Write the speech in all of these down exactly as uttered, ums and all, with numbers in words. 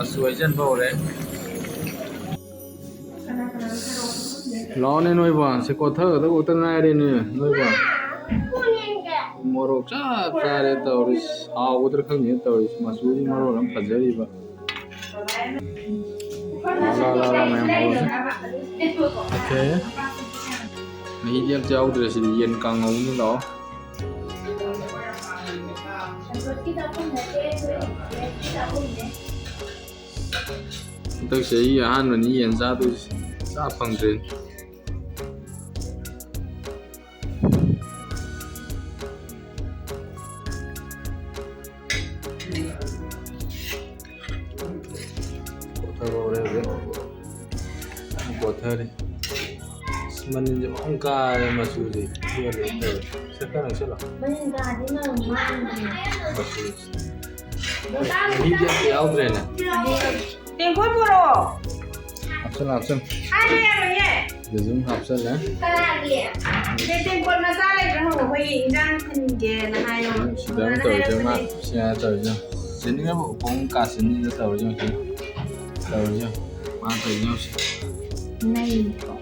ꯃꯆꯨ ꯍꯩꯖꯤꯟꯕ ꯍꯧꯔꯦ꯫ ꯂꯥꯛꯑꯣꯅꯦ ꯅꯣꯏꯕ, ꯁꯤ ꯀꯣꯠꯊꯒꯗꯕ ꯈꯛꯇ ꯉꯥꯏꯔꯦꯅꯦ ꯅꯣꯏꯕ꯫ ꯃꯣꯔꯣꯛ ꯆꯞ ꯆꯥꯔꯦ ꯇꯧꯔꯤꯁꯤ꯫ ꯍꯥꯎꯒꯗ꯭ꯔꯥ ꯈꯪꯗꯦ ꯇꯧꯔꯤꯁꯤ꯫ ꯃꯆꯨꯁꯤ ꯃꯔꯣꯜ ꯑꯃ ꯐꯖꯔꯤꯕ꯫ ꯂꯥ, ꯂꯥ, ꯂꯥ, ꯂꯥ, ꯃꯌꯥꯝ ꯍꯧꯔꯦ꯫ ꯑꯣꯀꯦ꯫ ꯃꯍꯤꯗꯤ ꯑꯝꯇ ꯌꯥꯎꯗ꯭ꯔꯦ ꯁꯤꯗꯤ꯫ ꯌꯦꯟ ꯀꯥꯡꯉꯧꯅꯤ ꯂꯥꯛꯑꯣ꯫ ꯍꯟꯗꯛ ꯆꯍꯤ ꯑꯍꯥꯟꯕꯅꯤ ꯌꯦꯟ ꯆꯥꯗꯣꯏꯁꯦ꯫ ꯆꯥ ꯐꯪꯗ꯭ꯔꯦ꯫ ꯀꯣꯠꯊꯕ ꯍꯧꯔꯦ ꯍꯧꯖꯤꯛ꯫ ꯀꯣꯠꯊꯔꯤ꯫ ꯑꯁ, ꯃꯅꯤꯟꯁꯦ ꯐꯖꯅ ꯀꯥꯔꯦ ꯃꯆꯨꯁꯦ꯫ ꯍꯦꯜꯂꯦ ꯇꯧꯔꯦ꯫ ꯁꯦ, ꯈꯔ ꯅꯛꯁꯤꯜꯂꯣ꯫ ꯃꯅꯤꯟ ꯀꯥꯔꯗꯤ ꯅꯪ ꯃꯥꯡꯉꯅꯤ꯫ ꯃꯆꯨꯁꯦ꯫ ꯃꯍꯤꯗꯤ ꯑꯝꯇ ꯌꯥꯎꯗ꯭ꯔꯦꯅꯦ꯫ ꯇꯦꯡꯀꯣꯠ ꯄꯨꯔꯛꯑꯣ꯫ ꯍꯥꯞꯆꯜꯂꯣ, ꯍꯥꯞꯆꯜꯂꯣ꯫ ꯍꯥꯏꯕ ꯌꯥꯔꯣꯏꯌꯦ꯫ ꯁꯤꯗꯁꯨ ꯑꯗꯨꯝ ꯍꯥꯞꯆꯜꯂꯦ꯫ ꯀꯅꯥꯒꯤ? ꯁꯦ, ꯇꯦꯡꯀꯣꯠ ꯃꯆꯥ ꯂꯩꯕ꯭ꯔꯥ ꯍꯪꯉꯣ, ꯑꯩꯈꯣꯏꯒꯤ ꯏꯟꯖꯥꯡ ꯊꯤꯟꯒꯦꯅ ꯍꯥꯏꯌꯣ꯫ ꯁꯤꯗ ꯑꯃꯨꯛ ꯇꯧꯔꯤꯁꯦ ꯃꯥ, ꯁꯤ ꯍꯥꯏꯔ ꯇꯧꯔꯤꯁꯦ꯫ ꯁꯤꯅꯤꯡꯉꯕ ꯎꯈꯣꯡ ꯀꯥꯁꯤꯅꯤꯗ ꯇꯧꯔꯤꯁꯦ ꯍꯧꯖꯤꯛ꯫ ꯇꯧꯔꯤꯁꯦ꯫ ꯃꯥ ꯇꯧꯔꯤꯁꯦ ꯍꯧꯖꯤꯛ꯫ ꯅꯩꯀꯣ꯫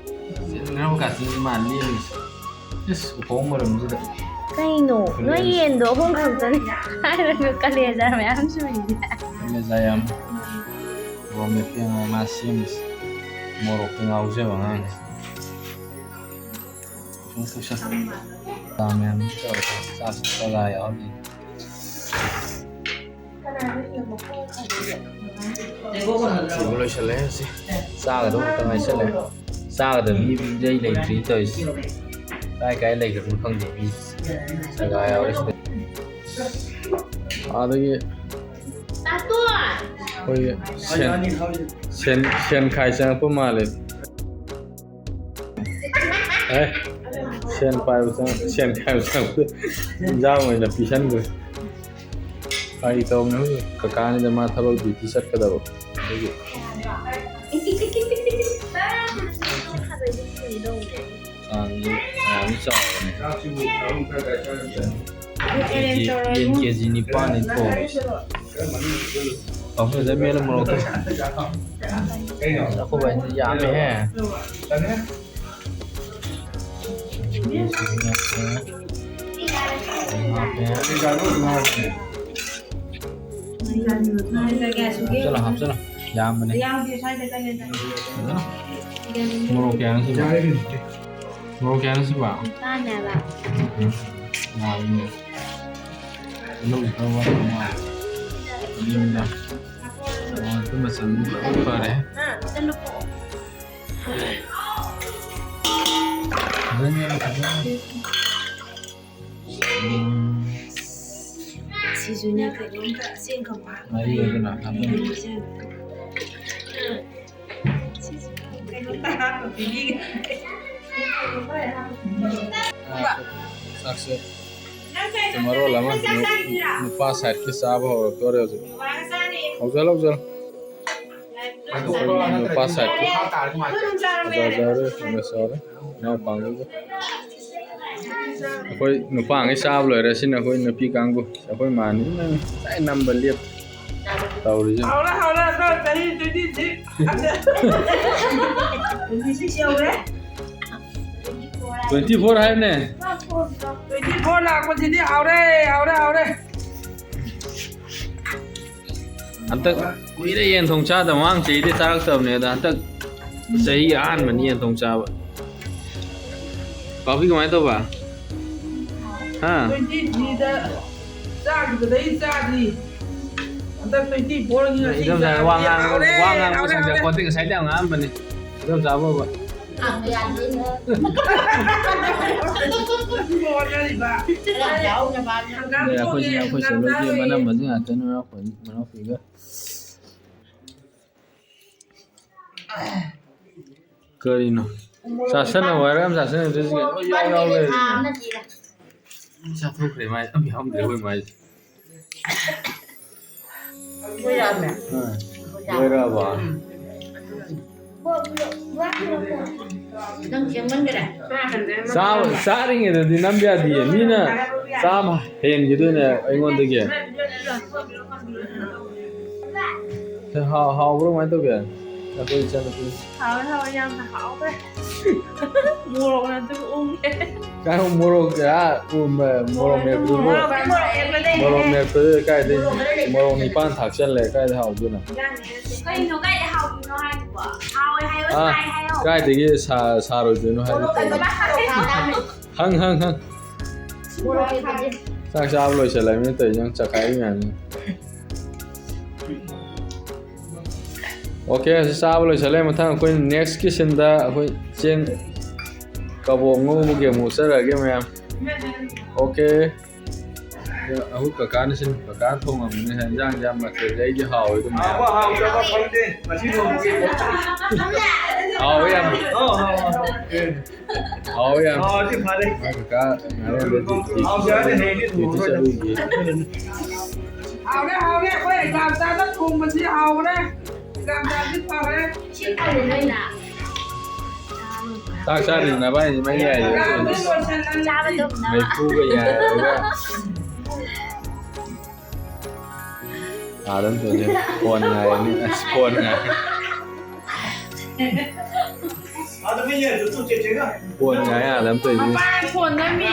ꯁꯤꯅꯤꯡꯉꯕ ꯀꯥꯁꯤꯅꯤ ꯃꯥ ꯂꯦꯝꯃꯤꯁꯦ꯫ ꯏꯁ, ꯎꯈꯣꯡ ꯃꯔꯨꯝꯁꯤꯗ꯫ ꯀꯩꯅꯣ? ꯅꯣꯏ ꯌꯦꯟꯗꯣ ꯑꯍꯨꯝ ꯈꯛꯇꯅꯤ ꯍꯥꯏꯔꯒ ꯀꯂꯦꯖꯥ ꯃꯌꯥꯝ ꯁꯨꯔꯤꯁꯦ꯫ ꯀꯂꯦꯖꯥ ꯌꯥꯝ꯫ ꯃꯣꯔꯣꯛ ꯃꯦꯠꯄ ꯌꯦꯡꯉꯣ ꯃꯥ ꯁꯦꯝꯃꯤꯁꯦ꯫ ꯃꯣꯔꯣꯛꯇ ꯉꯥꯎꯖꯕ ꯑꯉꯥꯡꯁꯦ꯫ ꯁꯨꯝ ꯇꯧꯁꯜ-, ꯆꯥ ꯃꯌꯥꯝ ꯇꯧꯔꯒ ꯆꯥꯁꯤ ꯆꯥꯒ ꯌꯥꯎꯍꯜꯂꯤ꯫ ꯁꯤꯕꯨ ꯂꯣꯏꯁꯜꯂꯦ ꯁꯤ꯫ ꯆꯥꯒꯗꯧꯕ ꯈꯛꯇ ꯉꯥꯏꯁꯜꯂꯦ꯫ ꯆꯥꯒꯗꯕ ꯃꯤ ꯏꯔꯩ ꯂꯩꯇ꯭ꯔꯤ ꯇꯧꯔꯤꯁꯤ꯫ ꯀꯥꯏ ꯀꯥꯏ ꯂꯩꯈ꯭ꯔꯕꯅꯣ ꯈꯪꯗꯦ ꯃꯤ꯫ ꯆꯒꯥ ꯌꯥꯎꯔꯦ ꯁꯤꯗ꯫ ꯑꯗꯒꯤ ꯑꯩꯈꯣꯏꯒꯤ ꯁꯦꯟ, ꯁꯦꯟ, ꯁꯦꯟ ꯈꯥꯏ ꯆꯪꯉꯛꯄ ꯃꯥꯜꯂꯦ꯫ ꯑꯦ, ꯁꯦꯟ ꯄꯥꯏꯕ ꯆꯪꯉꯛ-, ꯁꯦꯟ ꯈꯥꯏꯕ ꯆꯪꯉꯛꯄꯗ ꯏꯟꯖꯥꯡ ꯑꯣꯏꯅ ꯄꯤꯁꯟꯈ꯭ꯔꯦ꯫ ꯐꯥꯒꯤ ꯇꯧꯕꯅꯦ, ꯍꯧꯖꯤꯛ ꯀꯀꯥꯅꯤꯗ ꯃꯥ ꯊꯕꯛ ꯗ꯭ꯌꯨꯇꯤ ꯆꯠꯀꯗꯕ꯫ ꯑꯗꯨꯒꯤ ꯆꯥꯡꯁꯦ ꯌꯥꯝ ꯆꯥꯎꯕꯅꯦ꯫ ꯌꯦꯟ ꯀꯦꯖꯤ ꯅꯤꯄꯥꯟꯅꯤ ꯊꯣꯡꯉꯤꯁꯦ꯫ ꯄꯥꯐꯣꯔꯗ ꯃꯦꯠꯂ ꯃꯣꯔꯣꯛꯇꯣ꯫ ꯑꯩꯈꯣꯏ ꯚꯥꯏꯗꯤ ꯌꯥꯝꯃꯦꯍꯦ꯫ ꯍꯥꯞꯆꯜꯂꯣ, ꯍꯥꯞꯆꯜꯂꯣ꯫ ꯌꯥꯝꯕꯅꯦ꯫ ꯃꯣꯔꯣꯛ ꯀꯌꯥꯅꯣ ꯁꯤꯕꯣ? ꯃꯣꯔꯣꯛ ꯀꯌꯥꯅꯣ ꯁꯤꯕꯣ? ꯅꯤꯄꯥꯟꯅꯦꯕ꯫ ꯌꯥꯕꯅꯦ꯫ ꯇꯤꯜꯍꯧꯁꯤ ꯈꯔ ꯋꯥꯠꯄ ꯃꯥꯜꯂꯦ꯫ ꯑꯗꯨꯅꯤꯗ꯫ ꯃꯣꯔꯣꯛ ꯑꯗꯨ ꯃꯆꯜꯗꯤ ꯐꯖꯅ ꯐꯔꯦ꯫ ꯐꯖꯅ, ꯐꯖꯅ꯫ ꯎꯝ꯫ ꯁꯤꯁꯨꯅꯦ ꯀꯩꯅꯣꯝꯇ ꯆꯦꯡ ꯈꯔ ꯋꯥꯠꯂꯦ꯫ ꯉꯥꯔꯤ ꯑꯗꯨꯅ ꯍꯥꯞꯄꯅꯤ꯫ ꯀꯩꯅꯣꯝꯇ ꯍꯥꯞꯄ ꯄꯤꯕꯤꯒꯦ꯫ ꯆꯥꯛꯁꯦ ꯃꯔꯣꯜ ꯑꯃ ꯅꯨ-, ꯅꯨꯄꯥ ꯁꯥꯏꯠꯀꯤ ꯆꯥꯕ ꯍꯧꯔꯛꯇꯣꯔꯦ ꯍꯧꯖꯤꯛ꯫ ꯍꯧꯖꯜ, ꯍꯧꯖꯜ꯫ ꯑꯩꯈꯣꯏ ꯅꯨꯄꯥ ꯁꯥꯏꯠꯀꯤ ꯑꯣꯖꯥ ꯆꯥꯎꯔꯦ, ꯀꯣꯡꯒ꯭ꯔꯦꯁ ꯆꯥꯎꯔꯦ꯫ ꯏꯅꯥꯎꯄꯥꯈꯩꯒ꯫ ꯑꯩꯈꯣꯏ ꯅꯨꯄꯥꯉꯩ ꯆꯥꯕ ꯂꯣꯏꯔꯦ, ꯁꯤꯅ ꯑꯩꯈꯣꯏ ꯅꯨꯄꯤ ꯀꯥꯡꯕꯨ꯫ ꯑꯩꯈꯣꯏ ꯃꯥꯅꯤꯅ ꯉꯁꯥꯏ ꯅꯝꯕ ꯂꯦꯞ ꯇꯧꯔꯤꯁꯦ꯫ ꯍꯧꯔꯦ, ꯍꯧꯔꯦ, ꯑꯗꯣ ꯆꯍꯤ twenty six꯫ Twenty six ꯌꯧꯔꯦ꯫ Twenty four ꯍꯥꯏꯕꯅꯦ꯫ Twenty four ꯂꯥꯛꯄꯁꯤꯗꯤ ꯍꯧꯔꯦ, ꯍꯧꯔꯦ, ꯍꯧꯔꯦ꯫ ꯍꯟꯗꯛ ꯀꯨꯏꯔꯦ ꯌꯦꯟ ꯊꯣꯡ ꯆꯥꯗꯕ, ꯃꯃꯥꯡ ꯆꯍꯤꯗꯤ ꯆꯥꯔꯛꯇꯕꯅꯦ, ꯑꯗ ꯍꯟꯗꯛ ꯆꯍꯤ ꯑꯍꯥꯟꯕꯅꯤ ꯌꯦꯟ ꯊꯣꯡ ꯆꯥꯕ꯫ ꯄꯥꯛꯄꯤ ꯀꯃꯥꯏꯅ ꯇꯧꯕ? ꯍꯥ? Twenty three ꯗ ꯆꯥꯈꯤꯕꯗꯩ ꯆꯥꯗ꯭ꯔꯤ꯫ ꯍꯟꯗꯛ twenty four ꯒꯤ ꯉꯁꯤ ꯏꯗꯣꯝꯆꯥ ꯋꯥ ꯆꯥꯕꯗꯤ ꯉꯥꯡꯕ, ꯍꯥꯎꯔꯦ, ꯋꯥ ꯉꯥꯡꯕ ꯍꯥꯎꯔꯦ, ꯁꯪꯗ ꯍꯥꯎꯔꯦ꯫ ꯈꯣꯠꯇꯦ, ꯉꯁꯥꯏꯗꯤ ꯌꯥꯝ ꯉꯥꯡꯉꯝꯕꯅꯤ꯫ ꯏꯗꯣꯝꯆꯥꯕꯨ꯫ ꯍꯣꯠꯅꯔꯤꯕ꯫ ꯍꯪꯒꯥꯝ ꯑꯗꯩ ꯑꯩꯈꯣꯏꯁꯤꯅ ꯊꯣꯡꯉꯦ, ꯑꯩꯈꯣꯏ ꯍꯪꯒꯥꯝ ꯁꯣꯂꯣꯏꯒꯤ ꯆꯥꯔꯣꯏꯌꯦ꯫ ꯃꯅꯝꯃꯁꯤ ꯉꯥꯛꯇꯅꯤ, ꯃꯅꯥꯎꯄꯤ-, ꯃꯅꯥꯎꯄꯤꯒ꯫ ꯀꯔꯤꯅꯣ? ꯆꯥꯁꯟꯅꯧ ꯍꯥꯏꯔꯒ ꯌꯥꯝ ꯆꯥꯁꯟꯅꯗ꯭ꯔꯤꯁꯦ ꯀꯩꯅꯣ? ꯂꯣꯏ ꯌꯥꯎ ꯌꯥꯎ ꯂꯩꯔꯦ꯫ ꯆꯥꯊꯣꯛꯈ꯭ꯔꯦ ꯃꯥꯏꯁꯦ, ꯑꯝ ꯌꯥꯎꯔꯝꯗ꯭ꯔꯦ ꯑꯩꯈꯣꯏ ꯃꯥꯏꯁꯦ꯫ ꯑꯥ, ꯂꯣꯏꯔꯕꯣ? ꯆꯥꯕ-, ꯆꯥꯔꯤꯉꯩꯗꯗꯤ ꯅꯝꯕ ꯌꯥꯗꯤꯌꯦ, ꯃꯤꯅ ꯆꯥꯕ ꯍꯦꯟꯈꯤꯗꯣꯏꯅꯦ ꯑꯩꯉꯣꯟꯗꯒꯤ꯫ ꯍꯥꯎ-, ꯍꯥꯎꯕ꯭ꯔꯣ? ꯀꯃꯥꯏꯅ ꯇꯧꯒꯦ? ꯑꯩꯈꯣꯏ ꯏꯆꯟꯅꯨꯄꯤ꯫ ꯍꯥꯎꯋꯦ, ꯍꯥꯎꯋꯦ, ꯌꯥꯝꯅ ꯍꯥꯎꯈ꯭ꯔꯦ꯫ ꯃꯣꯔꯣꯛꯅ ꯑꯗꯨꯝ ꯎꯪꯉꯦ꯫ ꯀꯥꯏ ꯃꯣꯔꯣꯛ, ꯑꯥ, ꯎ-, ꯃ-, ꯃꯣꯔꯣꯛ ꯃꯦꯠꯄꯗꯨꯕꯨ, ꯃꯣꯔꯣꯛ ꯃꯦꯠꯄꯗꯨ ꯀꯥꯏꯗꯩ ꯃꯣꯔꯣꯛ ꯅꯤꯄꯥꯟ ꯊꯥꯛꯆꯜꯂꯦ, ꯀꯥꯏꯗꯩ ꯍꯥꯎꯗꯣꯏꯅꯣ? ꯀꯩꯅꯣ, ꯀꯥꯏꯗꯩ ꯍꯥꯎꯗꯣꯏꯅꯣ ꯍꯥꯏꯗꯨꯕꯣ? ꯍꯥꯎꯋꯦ ꯍꯥꯏꯌꯣ, ꯑꯥ, ꯁꯥꯏ ꯍꯥꯏꯌꯣ꯫ ꯀꯥꯏꯗꯒꯤ ꯁꯥ-, ꯁꯥꯔꯣꯏꯗꯣꯏꯅꯣ ꯍꯥꯏꯗꯤ ꯀꯩꯅꯣ? ꯍꯪ, ꯍꯪ, ꯍꯪ꯫ ꯆꯥꯛ ꯆꯥꯕ ꯂꯣꯏꯁꯤꯜꯂꯕꯅꯤꯅ ꯇꯧꯔꯤꯁꯦ ꯌꯦꯡꯉꯨ, ꯆꯈꯥꯏꯔꯤ ꯃꯌꯥꯝꯁꯦ꯫ ꯑꯣꯀꯦ, ꯑꯁꯤ ꯆꯥꯕ ꯂꯣꯏꯁꯤꯜꯂꯦ꯫ ꯃꯊꯪ ꯑꯩꯈꯣꯏ next ꯀꯤ scene ꯗ ꯑꯩꯈꯣꯏ ꯆꯦꯡ ꯀꯕꯣꯛ ꯉꯧꯕꯒꯤ ꯑꯃꯨꯛ ꯆꯠꯂꯛꯑꯒꯦ ꯃꯌꯥꯝ꯫ ꯑꯣꯀꯦ꯫ ꯑꯩꯈꯣꯏ ꯀꯀꯥꯅ ꯁꯤꯟ, ꯀꯀꯥꯅ ꯊꯣꯡꯉꯝꯕꯅꯦ ꯍꯦꯟꯖꯥꯡꯁꯦ ꯌꯥꯝ ꯃꯊꯦꯜꯁꯦ ꯑꯩꯗꯤ ꯍꯥꯎꯋꯦ ꯑꯗꯨꯝ ꯃꯌꯥꯝ꯫ ꯍꯥꯎꯕ ꯍꯥꯎꯇꯕ ꯈꯪꯗꯦ꯫ ꯉꯁꯤ ꯅꯣꯡꯃꯒꯤ ꯍꯥꯎꯋꯦ ꯌꯥꯝ꯫ ꯑꯧ, ꯍꯥꯎ, ꯍꯥꯎ꯫ ꯍꯥꯎꯋꯦ ꯌꯥꯝ꯫ ꯍꯥꯎꯔꯗꯤ ꯐꯔꯦ꯫ ꯃꯥ ꯀꯀꯥ ꯉꯥꯔꯣꯟꯗ ꯗ꯭ꯌꯨꯇꯤ, ꯍꯥꯎꯇ꯭ꯔꯗꯤ ꯍꯌꯦꯡꯗꯤ ꯗ꯭ꯌꯨꯇꯤ ꯊꯣꯡꯉꯔꯣꯏꯗ꯫ ꯆꯠꯂꯨꯏꯌꯦ꯫ ꯍꯥꯎꯔꯦ, ꯍꯥꯎꯔꯦ꯫ ꯑꯩꯈꯣꯏ ꯆꯥꯛ ꯆꯥꯕ ꯊꯣꯡꯕꯁꯤ ꯍꯥꯎꯔꯦ꯫ ꯆꯥꯛ ꯆꯥꯕꯗꯤ ꯐꯈ꯭ꯔꯦ꯫ ꯆꯥꯛ ꯆꯥꯗ꯭ꯔꯤ ꯅꯕꯥꯅꯤꯁꯤ ꯃꯩ ꯌꯥꯏꯔꯦ꯫ ꯆꯥꯕ ꯇꯧꯗꯅꯕ꯫ ꯃꯩꯐꯨꯒ ꯌꯥꯏꯔꯒ꯫ ꯑꯥꯗ ꯑꯗꯨꯝ ꯇꯧꯅꯤ꯫ ꯐꯣꯟ ꯉꯥꯏꯔꯅꯤ꯫ ꯑꯁ, ꯐꯣꯟ ꯉꯥꯏ꯫ ꯐꯣꯟ ꯉꯥꯏ ꯑꯥꯗ ꯑꯗꯨꯝ ꯇꯧꯅꯤ꯫ ꯃꯄꯥꯅ ꯐꯣꯟ ꯅꯝꯃꯤ꯫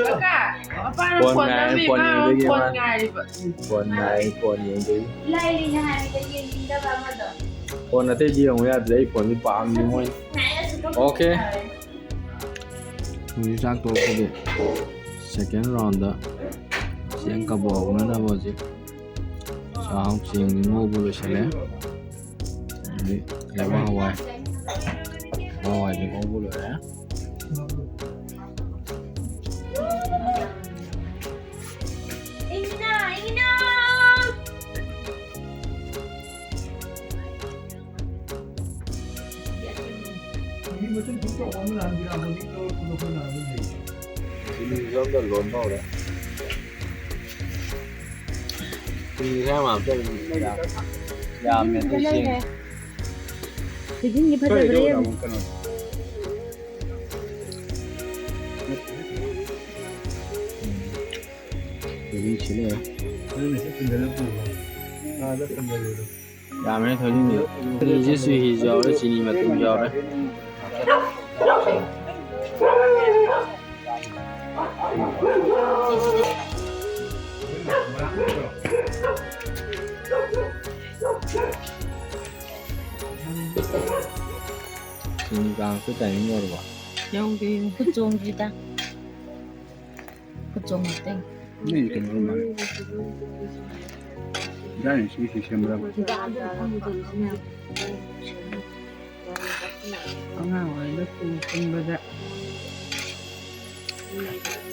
ꯀꯀꯥ, ꯃꯄꯥꯅ ꯐꯣꯟ ꯐꯣꯟ ꯉꯥꯏ, ꯅꯝꯃꯤ꯫ ꯐꯣꯟ ꯃꯥ ꯌꯦꯡꯗꯣꯏꯒꯤ ꯐꯣꯟ ꯃꯥ꯫ ꯉꯥꯏꯔꯤꯕ꯫ ꯐꯣꯟ ꯉꯥꯏ, ꯐꯣꯟ ꯌꯦꯡꯗꯣꯏꯒꯤ꯫ ꯂꯩꯔꯤꯅꯦ ꯍꯥꯏꯕꯗ ꯌꯦꯡꯅꯤꯡꯗꯕ ꯑꯃꯗꯣ꯫ ꯐꯣꯟ ꯑꯇꯩꯗꯤ ꯌꯦꯡꯉꯨ ꯌꯥꯗ꯭ꯔꯦ, ꯑꯩ ꯐꯣꯟꯗꯤ ꯄꯥꯝꯗꯦ ꯃꯣꯏ꯫ ꯉꯥꯏꯔꯁꯨ ꯑꯗꯨꯝ ꯑꯣꯀꯦ꯫ ꯐꯔꯦ꯫ ꯍꯧꯖꯤꯛ ꯆꯥꯛ ꯇꯣꯛꯄꯒꯤ second round ꯗ ꯆꯦꯡ ꯀꯕꯣꯛ ꯍꯧꯅꯅꯕ ꯍꯧꯖꯤꯛ ꯆꯥꯛꯍꯥꯎ ꯆꯦꯡ ꯉꯧꯕ ꯂꯣꯏꯁꯤꯜꯂꯦ꯫ ꯍꯧꯖꯤꯛ ꯂꯩꯕꯥꯛ ꯍꯋꯥꯏ, ꯂꯩꯕꯥꯛ ꯍꯋꯥꯏꯁꯨ ꯉꯧꯕ ꯂꯣꯏꯔꯦ꯫ ꯏꯃꯤꯅꯥ, ꯏꯃꯤꯅꯥ! ꯁꯤꯂꯤꯡꯁꯨ ꯑꯝꯇ ꯂꯣꯟꯕ ꯍꯧꯔꯦ꯫ ꯁꯤꯂꯤꯡ ꯈꯔ ꯌꯥꯝ ꯍꯥꯞꯆꯜꯂꯦ꯫ ꯌꯥꯝꯃꯦ ꯑꯇꯩ ꯆꯦꯡ꯫ ꯐꯤꯖꯤꯟꯒꯤ ꯐꯖꯕ꯭ꯔꯥ ꯌꯦꯡꯉꯨ꯫ ꯐꯤꯖꯤꯟ ꯁꯤ ꯂꯩꯔꯦ꯫ ꯅꯪꯅ ꯁꯤ ꯄꯨꯟꯁꯤꯜꯂ ꯄꯨꯈ꯭ꯔꯣ꯫ ꯑꯥꯗ ꯄꯨꯟꯁꯤꯜꯂꯨꯔꯣ꯫ ꯌꯥꯝꯃꯦ ꯊꯣꯏꯗꯤꯡꯗꯤ꯫ ꯆꯤꯅꯤꯁꯦ ꯆꯨꯍꯤꯁꯨ ꯌꯥꯎꯔꯦ, ꯆꯤꯅꯤ ꯃꯇꯨꯝꯁꯨ ꯌꯥꯎꯔꯦ꯫ ꯆꯤꯅꯤ ꯀꯥꯡꯉꯛꯄ timing ꯌꯧꯔꯕꯣ? ꯌꯧꯗꯦ, ꯈꯨꯠ ꯆꯣꯡꯗ꯭ꯔꯤꯗ꯫ ꯈꯨꯠ ꯆꯣꯡꯉꯛꯇꯦ꯫ ꯅꯣꯏ ꯀꯩꯅꯣ ꯃꯥꯜꯂꯦ꯫ ꯏꯟꯖꯥꯡ ꯁꯤ ꯁꯤ ꯁꯦꯝꯕ꯭ꯔꯕ? ꯑꯉꯥꯡ ꯑꯣꯏꯔꯤꯉꯩꯗ ꯁ꯭ꯀꯨꯜ ꯄꯨꯟꯕꯗ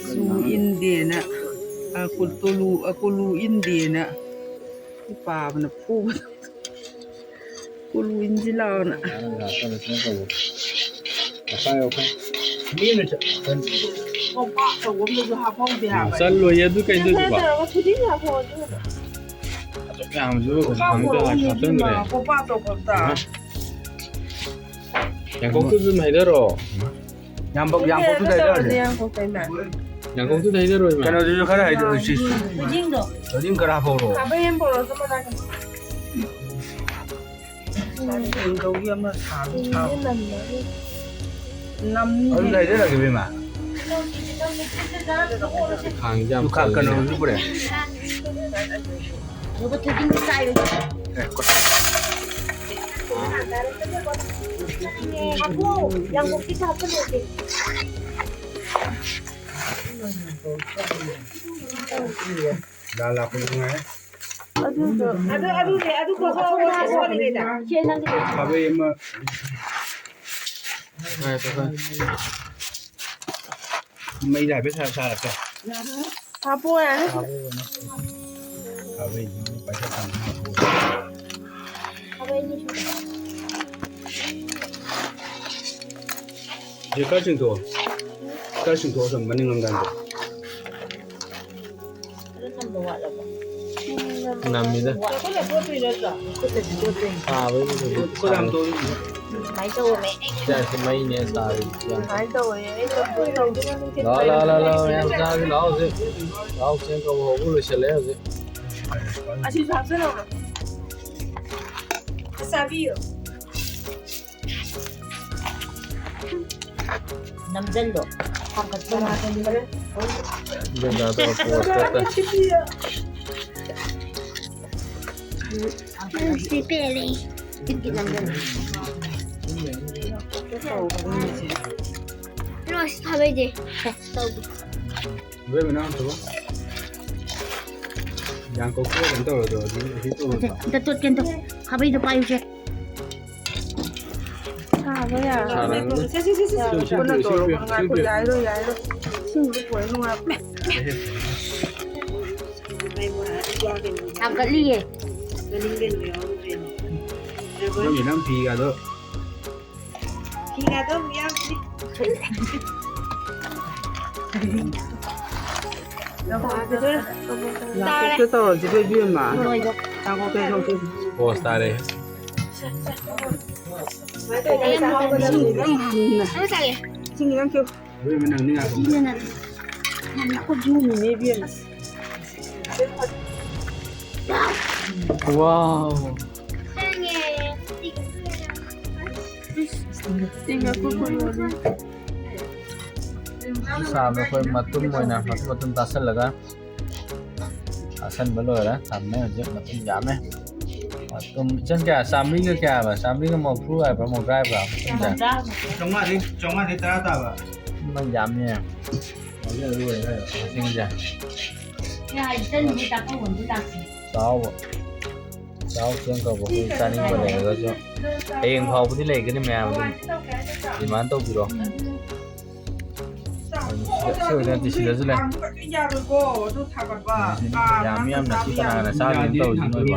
ꯆꯨ ꯏꯟꯗꯦꯅ, ꯑ, ꯀꯨ-, ꯇꯣꯂꯨ, ꯑ, ꯀꯣꯂꯨ ꯏꯟꯗꯦꯅ ꯄꯥꯕꯅ ꯐꯨꯕꯗ꯫ ꯀꯣꯂꯨ ꯏꯟꯁꯤ ꯂꯥꯎꯅ꯫ ꯆꯠꯂꯣꯏꯌꯦ ꯑꯗꯨ ꯀꯩꯗꯧꯗꯣꯏꯕ? ꯇꯧꯔꯒ ꯊꯣꯏꯗꯤꯡ ꯍꯥꯞꯄꯣ ꯑꯗꯨꯒ꯫ ꯑꯗꯨꯛ ꯌꯥꯝꯕꯁꯤꯕꯨ ꯀꯩꯁꯨ ꯈꯪꯗꯦ, ꯍꯥꯞꯆꯤꯟꯈ꯭ꯔꯦ꯫ ꯀꯣꯝꯄꯥꯛ ꯇꯧꯕ ꯑꯝꯇ꯫ ꯌꯥꯡꯀꯣꯛꯇꯨ ꯑꯗꯨꯝ ꯍꯩꯗꯔꯣ꯫ ꯌꯥꯝꯕꯧ-, ꯌꯥꯡꯀꯣꯛꯇꯨꯗ ꯍꯩꯗꯔꯁꯦ꯫ ꯌꯥꯡꯀꯣꯛꯇ ꯏꯃꯥ꯫ ꯌꯥꯡꯀꯣꯛꯇꯨꯗ ꯍꯩꯗꯔꯣ ꯏꯃꯥ꯫ ꯀꯩꯅꯣꯗꯨꯁꯨ ꯈꯔ ꯍꯩꯗꯔ, ꯁꯤ ꯊꯣꯏꯗꯤꯡꯗꯣ꯫ ꯊꯣꯏꯗꯤꯡ ꯈꯔ ꯍꯥꯞꯄꯧꯔꯣ꯫ ꯈꯥꯕꯩ ꯑꯃ ꯄꯣꯔꯛꯑꯣ, ꯆꯞ ꯃꯥꯟꯅꯒꯦ꯫ ꯊꯣꯏꯗꯤꯡꯗꯧꯒꯤ ꯑꯃ ꯁꯥꯕ ꯁꯥꯕ꯫ ꯅꯝꯅꯤ꯫ ꯑꯗꯨꯗ ꯍꯩꯗꯔꯒꯦ ꯏꯕꯦꯝꯃ꯫ ꯈꯥꯡꯁꯦ ꯌꯥꯝ ꯗꯨꯀꯥꯟ ꯀꯜꯂꯤꯅꯦ꯫ ꯀꯩꯅꯣꯁꯨ ꯄꯨꯔꯛꯑꯦ꯫ ꯌꯣꯒ ꯊꯣꯏꯗꯤꯡꯗꯤ ꯆꯥꯏꯔꯣꯏ꯫ ꯑꯦ, ꯀꯣ-, ꯍꯥꯞꯄꯣ, ꯌꯥꯡꯀꯣꯛꯇꯤ ꯍꯥꯞꯄ ꯂꯣꯏꯗꯦ꯫ ꯂꯥ ꯂꯥꯛꯄꯗꯤ ꯅꯨꯡꯉꯥꯏ꯫ ꯑꯗꯨꯗꯣ꯫ ꯑꯗꯨ, ꯑꯗꯨꯅꯦ, ꯑꯗꯨ ꯈꯛ ꯍꯥꯞꯄꯣ, ꯁꯣꯜꯂꯤꯉꯩꯗ꯫ ꯁꯦ, ꯅꯪꯒꯤꯗꯣ꯫ ꯈꯥꯕꯩ ꯑꯃ꯫ ꯃꯩꯗ ꯍꯥꯏꯐꯦꯠ ꯁꯥ-, ꯁꯥꯔꯛꯀꯦ꯫ ꯍꯥꯞꯄꯣ ꯌꯥꯔꯦ꯫ ꯈꯥꯕꯩ ꯑꯃ ꯄꯥꯏꯈꯠ ꯊꯝꯃꯦ, ꯍꯥꯞꯄꯣ꯫ ꯁꯤ ꯈꯔ ꯆꯤꯡꯊꯣꯛꯑꯣ꯫ ꯈꯔ ꯆꯤꯡꯊꯣꯛꯑꯣ, ꯁꯨꯝ ꯃꯅꯤꯡꯂꯣꯝꯗ ꯍꯥꯏꯐꯦꯠ꯫ ꯈꯔ ꯅꯝꯕ ꯋꯥꯠꯂꯕꯣ? ꯅꯝꯃꯤꯗ꯫ ꯈꯨꯠꯅ ꯇꯣꯠꯇꯣꯏ ꯅꯠꯇ꯭ꯔꯣ? ꯈꯨꯠꯅꯗꯤ ꯇꯣꯠꯇꯣꯏꯅꯤ꯫ ꯁꯥꯕꯩꯕꯨꯗꯤ ꯈꯨꯠ ꯌꯥꯝ ꯇꯣꯠꯂꯤ꯫ ꯁꯨꯃꯥꯏꯅ ꯇꯧꯔꯝꯃꯦ꯫ ꯁꯤ ꯃꯩꯅꯦ ꯁꯥꯔꯤꯁꯤ ꯌꯥꯝ꯫ ꯁꯨꯃꯥꯏꯅ ꯇꯧꯋꯦ꯫ ꯑꯩ ꯇꯣꯠꯇꯣꯏ ꯇꯧꯗꯅ ꯅꯨꯡꯊꯤꯜ ꯂꯥꯛꯑꯣ, ꯂꯥꯛꯑꯣ, ꯂꯥꯛꯑꯣ, ꯂꯥꯛꯑꯣ, ꯃꯌꯥꯝ ꯆꯥꯁꯤ ꯂꯥꯛꯑꯣ ꯍꯧꯖꯤꯛ꯫ ꯂꯥꯛꯑꯣ, ꯆꯦꯡ ꯀꯕꯣꯛ ꯍꯧꯕ ꯂꯣꯏꯁꯤꯜꯂꯦ ꯍꯧꯖꯤꯛ꯫ ꯑꯁꯤꯁꯨ ꯍꯥꯞꯆꯜꯂꯛꯎꯔꯣ? ꯆꯥꯕꯤꯌꯨ꯫ ꯅꯝꯖꯜꯂꯣ꯫ ꯊꯥꯡꯒꯠꯄ ꯌꯥꯗꯕꯅꯦ꯫ ꯁꯤ ꯄꯦꯜꯂꯦ꯫ ꯈꯤꯇꯪ ꯅꯝꯖꯜꯂꯣ꯫ ꯂꯣꯏꯁ ꯊꯥꯕꯩꯗꯤ꯫ ꯇꯧꯒꯦ꯫ ꯂꯣꯏ ꯃꯅꯥꯎ ꯊꯕꯛ ꯌꯥꯝ ꯀꯧꯊꯣꯛꯑ ꯀꯩꯅꯣ ꯇꯧꯔꯣꯏꯗ꯭ꯔꯣ? ꯑꯗꯨ, ꯑꯗꯨ ꯇꯧꯔꯣꯏꯗ꯭ꯔꯣ? ꯑꯝꯇ ꯇꯣꯠꯀꯦ, ꯑꯝꯇ꯫ ꯈꯥꯕꯩꯗꯣ ꯄꯥꯏꯌꯨꯁꯦ꯫ ꯁꯥꯕ ꯌꯥꯔꯦ꯫ ꯁꯥꯔꯦ꯫ ꯁꯦ, ꯁꯦ, ꯁꯦ, ꯁꯦ꯫ ꯁꯦ, ꯁꯦ, ꯄꯨꯟꯅ ꯁꯦ, ꯇꯧꯔꯣ꯫ ꯁꯦ, ꯉꯥꯏꯈꯣ, ꯁꯦ꯫ ꯌꯥꯏꯔꯣꯏ, ꯌꯥꯏꯔꯣꯏ꯫ ꯏꯁꯤꯡꯗꯣ ꯄꯨꯔ ꯅꯨꯡꯉꯥꯏꯕꯅꯦ꯫ ꯊꯥꯡꯒꯠꯂꯤꯌꯦ꯫ ꯅꯪꯒꯤ ꯅꯪ ꯐꯤꯒꯗꯣ꯫ ꯐꯤꯒꯗꯣ ꯑꯃꯨꯛ ꯌꯥꯎꯗ꯭ꯔꯤ꯫ ꯇꯥꯔꯦ꯫ ꯇꯧꯔꯁꯤꯕ, ꯏꯕꯦꯝꯃ꯫ ꯂꯣꯏꯔꯦ꯫ ꯄꯣꯁ ꯇꯥꯔꯦ꯫ ꯏꯁꯤꯡ ꯈꯤꯇꯪ ꯍꯥꯟꯅ꯫ ꯑꯃ ꯆꯥꯒꯦ꯫ ꯏꯁꯤꯡ ꯈꯤꯇꯪ ꯊꯤꯌꯨ꯫ ꯏꯕꯦꯝꯃ, ꯅꯪꯗꯤ ꯉꯥꯏꯈꯣ꯫ ꯏꯕꯦꯝꯃ꯫ ꯋꯥꯎ꯫ ꯁꯥꯕꯗ ꯑꯩꯈꯣꯏ ꯃꯇꯨꯝ ꯑꯣꯏꯅ ꯃꯇꯨꯝ ꯃꯇꯨꯝ ꯇꯥꯁꯜꯂꯒ ꯑꯁꯟꯕ ꯂꯣꯏꯔꯦ, ꯊꯝꯃꯦ꯫ ꯍꯧꯖꯤꯛ ꯃꯇꯨꯝ ꯌꯥꯝꯃꯦ꯫ ꯃꯇꯨꯝ ꯏꯆꯟ ꯀꯌꯥ? ꯆꯥꯝꯃꯔꯤꯒ ꯀꯌꯥ ꯍꯥꯏꯕ? ꯆꯥꯃꯔꯤꯒ ꯃꯔꯤꯐꯨ ꯍꯥꯏꯕ꯭ꯔꯥ, ꯃꯧꯗ꯭ꯔꯥ ꯍꯥꯏꯕ꯭ꯔꯥ? ꯃꯇꯨꯝꯁꯦ? ꯆꯥꯝꯃꯉꯥꯗꯤ, ꯆꯥꯝꯃꯉꯥꯗꯤ ꯇꯔꯥ ꯇꯥꯕ꯫ ꯏꯃꯥ, ꯌꯥꯝꯃꯤꯍꯦ꯫ ꯃꯁꯤꯡꯁꯦ꯫ ꯆꯥꯎꯕ꯫ ꯆꯥꯎ ꯆꯦꯡ ꯀꯧꯕ ꯑꯩꯈꯣꯏ ꯆꯥꯅꯤꯡꯕ ꯂꯩꯔꯒꯁꯨ ꯍꯌꯦꯡ ꯐꯥꯎꯕꯗꯤ ꯂꯩꯒꯅꯤ ꯃꯌꯥꯝ, ꯑꯗꯨꯝ demand ꯇꯧꯕꯤꯔꯣ꯫ ꯁꯤꯗ, ꯁꯤ ꯑꯣꯏꯅ ꯅꯠꯇꯦ, ꯁꯤꯗꯁꯨ ꯂꯩ꯫ ꯌꯥꯝꯃꯤ ꯌꯥꯝꯅ ꯁꯤ ꯀꯅꯥ ꯀꯅꯥ ꯆꯥꯗꯣꯏꯅꯣ ꯇꯧꯔꯤꯁꯤ ꯅꯣꯏꯕꯣ?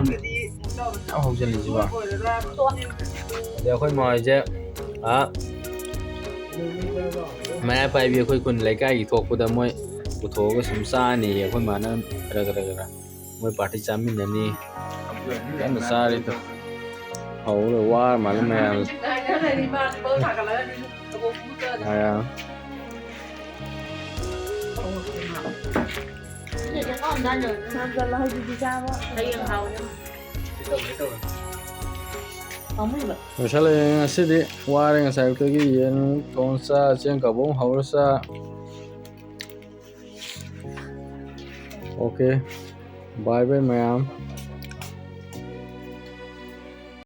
ꯌꯥꯝ ꯍꯧꯖꯤꯜꯂꯤꯁꯤꯕꯣ? ꯑꯗꯩ ꯑꯩꯈꯣꯏ ꯃꯥ ꯍꯣꯏꯁꯦ, ꯑꯥ, ꯃꯩꯔꯥ ꯄꯥꯏꯕꯤ ꯑꯩꯈꯣꯏ ꯈꯨꯟ ꯂꯩꯀꯥꯏꯒꯤ ꯊꯣꯛꯄꯗ ꯃꯣꯏ ꯄꯨꯊꯣꯛꯑꯒ ꯁꯨꯝ ꯆꯥꯅꯤꯌꯦ ꯑꯩꯈꯣꯏ ꯃꯥꯅ ꯈꯔ ꯈꯔ ꯈꯔ꯫ ꯃꯣꯏ party ꯆꯥꯃꯤꯟꯅꯅꯤ꯫ ꯀꯟꯅ ꯆꯥꯔꯤꯗꯣ꯫ ꯍꯧꯔꯦ, ꯋꯥꯔ ꯃꯥꯜꯂꯦ ꯃꯌꯥꯝ꯫ ꯃꯌꯥꯝ꯫ ꯍꯌꯦꯡ ꯍꯥꯎꯅꯤ꯫ ꯄꯥꯝꯃꯨꯏꯕ꯫ ꯂꯣꯏꯁꯜꯂꯦ꯫ ꯉꯁꯤꯗꯤ ꯋꯥꯔꯦ꯫ ꯉꯁꯥꯏ ꯑꯌꯨꯛꯇꯒꯤ ꯌꯦꯟ ꯊꯣꯡ ꯆꯥ, ꯆꯦꯡ ꯀꯕꯣꯛ ꯍꯧꯔ ꯆꯥ꯫ Okay, bye bye ꯃꯌꯥꯝ꯫